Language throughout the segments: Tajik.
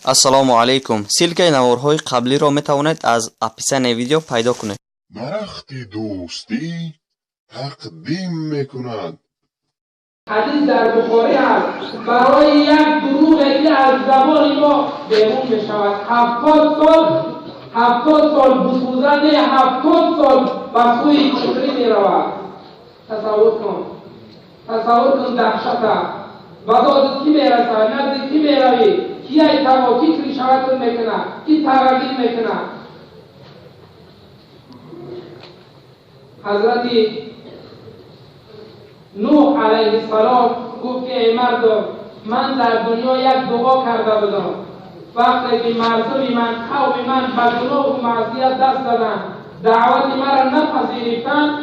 Ассалому алайкум. Ссылкаи наворҳои қаблиро метавонед аз описанияи видео пайдо кунед. Дарахти дӯстӣ тақдим мекунад. Ҳадис дар Бухорӣ аст. Барои як дурӯғе ки аз забони мо берун мешавад, 70 сол, 70 сол бусӯза не, 70 сол ба сӯи куфрӣ меравад. Тасаввур кун, тасаввур кун даҳшата. Ба доди кӣ мерасад? Назди кӣ меравӣ? Кияй таво ки кришаватон мекунад, ки тағагин мекунад? Ҳазрати Нуҳ алайҳиссалом гуфт ки эй мардум, ман дар дунё як дуо карда будам. Вақте ки мардуми ман, қавми ман ба гуноҳу маъсият даст заданд, даъвати маро напазирифтанд,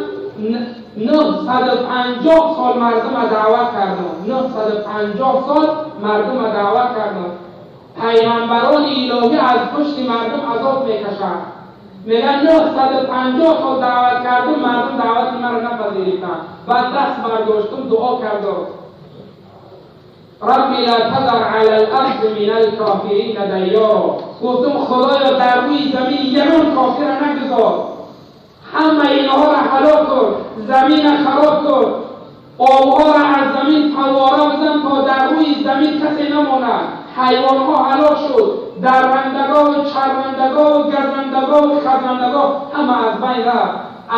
950 сол мардума даъват кардам, 950 сол мардума даъват кардам. Пайғамбарони илоҳӣ аз пушти мардум азоб мекашанд. Мегӯяд, 950 сол даъват кардум, мардум даъвати маро напазирифтанд. Баъд даст бардоштум, дуо кардам: Рабби ла тазар ала ларзи мин алкофирина дайёро. Гуфтум, худоё, дар рӯи замин ягон кофира нагузор, ҳама инҳоро ҳалок кун, замина хароб кун, обҳоро аз замин фаввора бизан, то дар рӯи замин касе намонад. Ҳайвонҳо ҳалок шуд, даррандагоҳу чаррандагоҳу газандагоҳу хазандагоҳ ҳама аз байн рафт.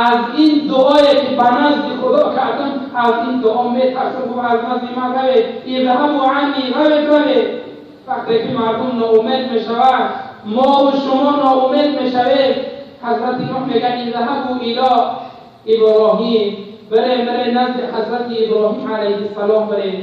Аз ин дуое ки ба назди худо кардам, аз ин дуо метарсам. Гуфт, аз назди ман равед, изҳабу анни, равед, равед. Вақте ки мардум ноумед мешавад, мову шумо ноумед мешавед, ҳазрати Нуҳ мегӯяд: изҳабу ило Иброҳим, берем, берем назди ҳазрати Иброҳим алайҳиссалом, берем.